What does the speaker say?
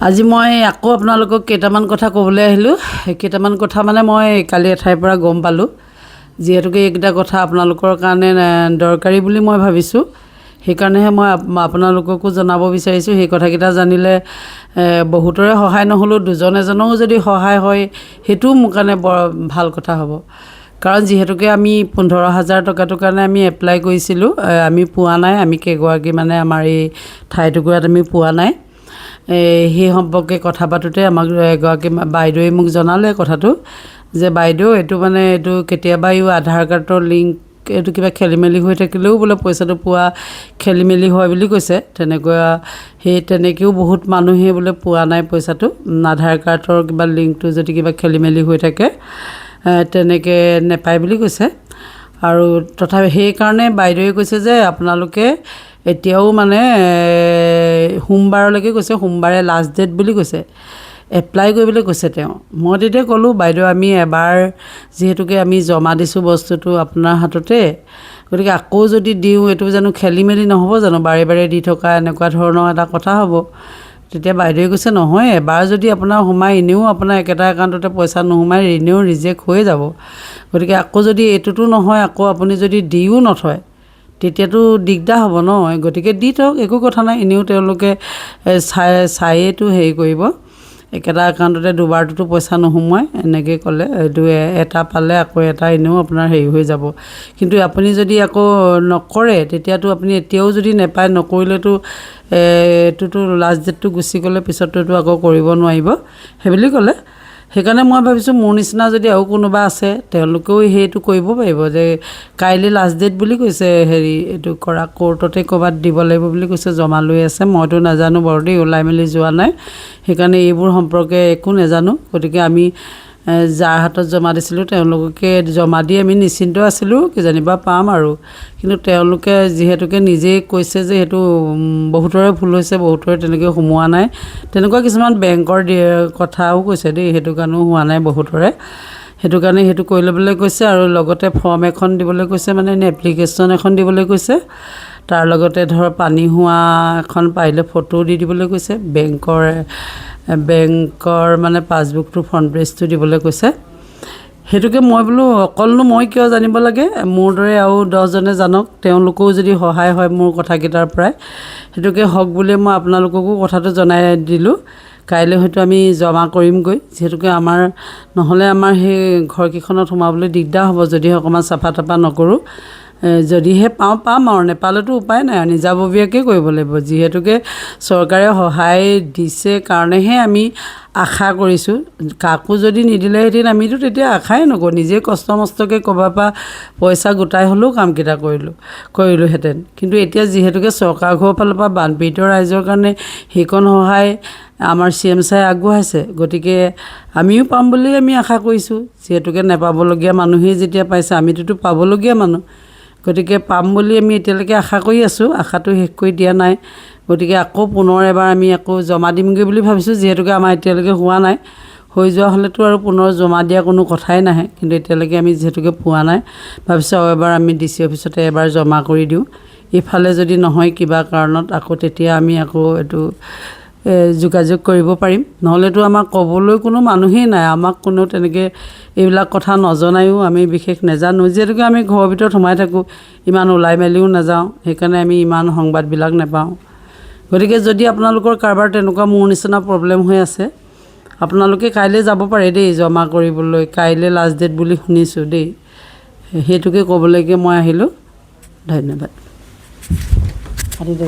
আজি মই আকৌ আপোনালোকক কেইটামান কথা ক'বলৈ আহিলোঁ। কেইটামান কথা মানে মই কালি এঠাইৰ পৰা গম পালোঁ। যিহেতুকে এইকেইটা কথা আপোনালোকৰ কাৰণে দৰকাৰী বুলি মই ভাবিছোঁ, সেইকাৰণেহে মই আপোনালোককো জনাব বিচাৰিছোঁ। সেই কথাকেইটা জানিলে বহুতৰে সহায় নহ'লেও দুজন এজনৰো যদি সহায় হয়, সেইটোও মোৰ কাৰণে বৰ ভাল কথা হ'ব। কাৰণ যিহেতুকে আমি 15,000 টকাটোৰ কাৰণে আমি এপ্লাই কৰিছিলোঁ, আমি পোৱা নাই। আমি কেইগৰাকী মানে আমাৰ এই ঠাইটুকুৰাত আমি পোৱা নাই। সেই সম্পৰ্কে কথা পাতোঁতে আমাক এগৰাকী বাইদেৱে মোক জনালে কথাটো যে বাইদেউ, এইটো মানে এইটো কেতিয়াবা এই আধাৰ কাৰ্ডৰ লিংক এইটো কিবা খেলি মেলি হৈ থাকিলেও বোলে পইচাটো পোৱা খেলি মেলি হয় বুলি কৈছে। তেনেকুৱা সেই তেনেকৈও বহুত মানুহে বোলে পোৱা নাই পইচাটো। আধাৰ কাৰ্ডৰ কিবা লিংকটো যদি কিবা খেলি মেলি হৈ থাকে, তেনেকৈ নেপায় বুলি কৈছে। আৰু তথাপি সেইকাৰণে বাইদেৱে কৈছে যে আপোনালোকে এতিয়াও মানে সোমবাৰলৈকে কৈছে, সোমবাৰে লাষ্ট ডেট বুলি কৈছে, এপ্লাই কৰিবলৈ কৈছে তেওঁ। মই তেতিয়া ক'লোঁ, বাইদেউ, আমি এবাৰ যিহেতুকে আমি জমা দিছোঁ বস্তুটো আপোনাৰ হাততে, গতিকে আকৌ যদি দিওঁ এইটো জানো খেলি মেলি নহ'ব জানো? বাৰে বাৰে দি থকা এনেকুৱা ধৰণৰ এটা কথা হ'ব। তেতিয়া বাইদেৱে কৈছে, নহয়, এবাৰ যদি আপোনাৰ সোমায়, এনেও আপোনাৰ একেটা একাউণ্টতে পইচা নোসোমায়, এনেও ৰিজেক্ট হৈয়ে যাব। গতিকে আকৌ যদি এইটোতো নহয়, আকৌ আপুনি যদি দিও নথয়, তেতিয়াতো দিগদাৰ হ'ব ন? গতিকে দি থওক, একো কথা নাই। এনেও তেওঁলোকে চাই চায়েতো হেৰি কৰিব, একেটা একাউণ্টতে দুবাৰটোতো পইচা নোসোমোৱাই, এনেকৈ ক'লে। এইটো এটা পালে আকৌ এটা এনেও আপোনাৰ হেৰি হৈ যাব। কিন্তু আপুনি যদি আকৌ নকৰে, তেতিয়াতো আপুনি এতিয়াও যদি নেপায়, নকৰিলেতো এইটোতো লাষ্ট ডেটটো গুচি গ'লে পিছততো আকৌ কৰিব নোৱাৰিব, সেইবুলি ক'লে। সেইকাৰণে মই ভাবিছোঁ, মোৰ নিচিনা যদি আৰু কোনোবা আছে, তেওঁলোকেও সেইটো কৰিব পাৰিব যে কাইলৈ লাষ্ট ডেট বুলি কৈছে। হেৰি এইটো কৰা কোৰ্টতে ক'ৰবাত দিব লাগিব বুলি কৈছে, জমা লৈ আছে। মইতো নাজানো বাৰু দেই, ওলাই মেলি যোৱা নাই, সেইকাৰণে এইবোৰ সম্পৰ্কে একো নাজানো। গতিকে আমি যাৰ হাতত জমা দিছিলোঁ, তেওঁলোককে জমা দি আমি নিশ্চিন্ত আছিলোঁ, কিজানিবা পাম আৰু। কিন্তু তেওঁলোকে যিহেতুকে নিজেই কৈছে যে সেইটো বহুতৰে ভুল হৈছে, বহুতৰে তেনেকৈ সোমোৱা নাই। তেনেকুৱা কিছুমান বেংকৰ কথাও কৈছে দেই, সেইটো কাৰণেও হোৱা নাই বহুতৰে। সেইটো কাৰণে সেইটো কৰি ল'বলৈ কৈছে আৰু লগতে ফৰ্ম এখন দিবলৈ কৈছে, মানে এনেই এপ্লিকেশ্যন এখন দিবলৈ কৈছে। তাৰ লগতে ধৰ পানী হোৱা এখন পাৰিলে ফটো দি দিবলৈ কৈছে, বেংকৰ মানে পাছবুকটোৰ ফ্ৰণ্ট পেজটো দিবলৈ কৈছে। সেইটোকে মই বোলো, অকলনো মই কিয় জানিব লাগে? মোৰ দৰে আৰু 10জনে জানক, তেওঁলোকেও যদি সহায় হয় মোৰ কথাকেইটাৰ পৰাই, সেইটোকে হওক বুলিয়ে মই আপোনালোককো কথাটো জনাই দিলোঁ। কাইলৈ হয়তো আমি জমা কৰিমগৈ, যিহেতুকে আমাৰ নহ'লে আমাৰ সেই ঘৰকেইখনত সোমাবলৈ দিগদাৰ হ'ব, যদিহে অকণমান চাফা তাফা নকৰোঁ। যদিহে পাওঁ পাম আৰু, নেপালেতো উপায় নাই আৰু, নিজাববীয়াকৈ কৰিব লাগিব। যিহেতুকে চৰকাৰে সহায় দিছে কাৰণেহে আমি আশা কৰিছোঁ। কাকো যদি নিদিলেহেঁতেন, আমিতো তেতিয়া আশাই নকৰোঁ, নিজে কষ্ট মষ্টকৈ ক'ৰবাৰ পৰা পইচা গোটাই হ'লেও কামকেইটা কৰিলোঁহেঁতেন। কিন্তু এতিয়া যিহেতুকে চৰকাৰ ঘৰৰ ফালৰ পৰা বানপীড়িত ৰাইজৰ কাৰণে সেইকণ সহায় আমাৰ চি এম ছাৰে আগবঢ়াইছে, গতিকে আমিও পাম বুলি আমি আশা কৰিছোঁ। যিহেতুকে নেপাবলগীয়া মানুহেই যেতিয়া পাইছে, আমিতোতো পাবলগীয়া মানুহ, গতিকে পাম বুলি আমি এতিয়ালৈকে আশা কৰি আছোঁ, আশাটো শেষ কৰি দিয়া নাই। গতিকে আকৌ পুনৰ এবাৰ আমি আকৌ জমা দিমগৈ বুলি ভাবিছোঁ, যিহেতুকে আমাৰ এতিয়ালৈকে হোৱা নাই। হৈ যোৱা হ'লেতো আৰু পুনৰ জমা দিয়া কোনো কথাই নাহে। কিন্তু এতিয়ালৈকে আমি যিহেতুকে পোৱা নাই, ভাবিছোঁ আৰু এবাৰ আমি ডি চি অফিচতে এবাৰ জমা কৰি দিওঁ। ইফালে যদি নহয় কিবা কাৰণত, আকৌ তেতিয়া আমি আকৌ এইটো যোগাযোগ কৰিব পাৰিম। নহ'লেতো আমাক ক'বলৈ কোনো মানুহেই নাই, আমাক কোনেও তেনেকৈ এইবিলাক কথা নজনায়ো, আমি বিশেষ নাজানো। যিহেতুকে আমি ঘৰৰ ভিতৰত সোমাই থাকোঁ, ইমান ওলাই মেলিও নাযাওঁ, সেইকাৰণে আমি ইমান সংবাদবিলাক নাপাওঁ। গতিকে যদি আপোনালোকৰ কাৰোবাৰ তেনেকুৱা মোৰ নিচিনা প্ৰব্লেম হৈ আছে, আপোনালোকে কাইলৈ যাব পাৰে দেই জমা কৰিবলৈ। কাইলৈ লাষ্ট ডেট বুলি শুনিছোঁ দেই। সেইটোকে ক'বলৈকে মই আহিলোঁ। ধন্যবাদ। কাটি দে।